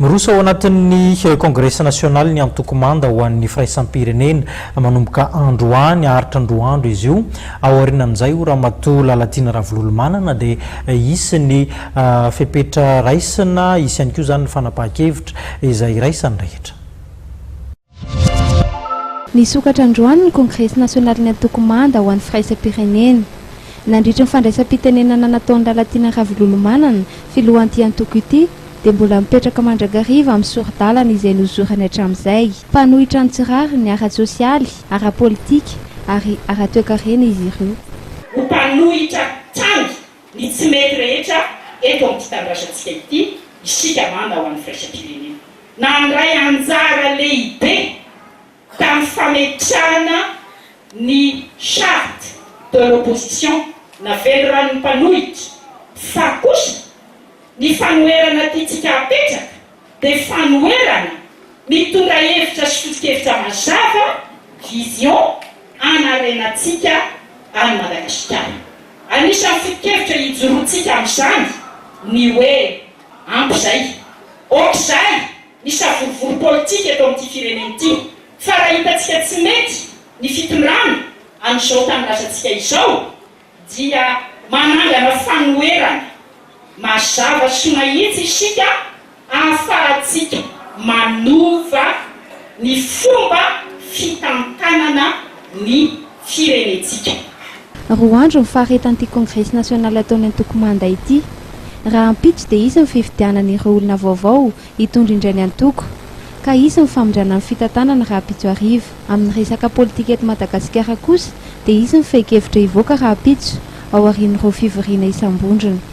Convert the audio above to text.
Miroso ao anatin'ny Kongresy nasionalin'ny antoko Manda ho an'ny firaisam-pirenena manomboka androany, haharitra roa andro izy io. Aorianan'izay hoy Ramatoa Lalatiana Ravololomanana dia hisy ny fepetra raisina, hisy ihany koa izany ny fanapahan-kevitra izay iraisan'ny rehetra. Nisokatra androany ny Kongresy nasionalin'ny antoko Manda ho an'ny firaisam-pirenena. Nandritry ny fandraisam-pitenenana nataon'i Lalatiana Ravololomanana, filohan'ity antoko ity, dia mbola mipetraka mandrakariva amin'ny sori-dalana izay nozorany hatramin'izay. Mpanohitra ny tsy rariny ara-tsosialy, ara-politika ary ara-toekarena izy ireo. Ho mpanohitra hatrany ny tsy mety rehetra eto amin'ity tanindrazantsika ity isika Manda ho an'ny firaisam-pirenena. Nandray anjara lehibe tamin'ny fametrahana ny charte de l'opposition na veliranon'ny mpanohitra fa kosa ny fanoherana tiantsika hapetraka dia fanoherana mitondra hevitra sy foto-kevitra mazava, vision, hanarenantsika an'i Madagasikara. Anisan'ny foto-kevitra hijoroantsika amin'izany ny hoe ampy izay, ok izay ny savorovoro politika eto amin'ity firenena ity fa raha hitantsika tsy mety ny fitondrana amin'izao tanindrazantsika izao dia manangana fanoherana mazava sy mahitsy isika ahafahantsika manova ny fomba fitantanana ny firenentsika. Roa andro ny faharetan'ity kongresy nasionaly ataon'ny antoko Manda ity. Rahampitso dia hisy ny fifidianana ireo olona vaovao hitondra indray ny antoko. Ka hisy ny famindrana ny fitantanana rahampitso hariva. Amin'ny resaka politika eto Madagasikara kosa dia hisy ny fehin-kevitra hivoaka rahampitso, aorian'ireo fivoriana isam-bondrona.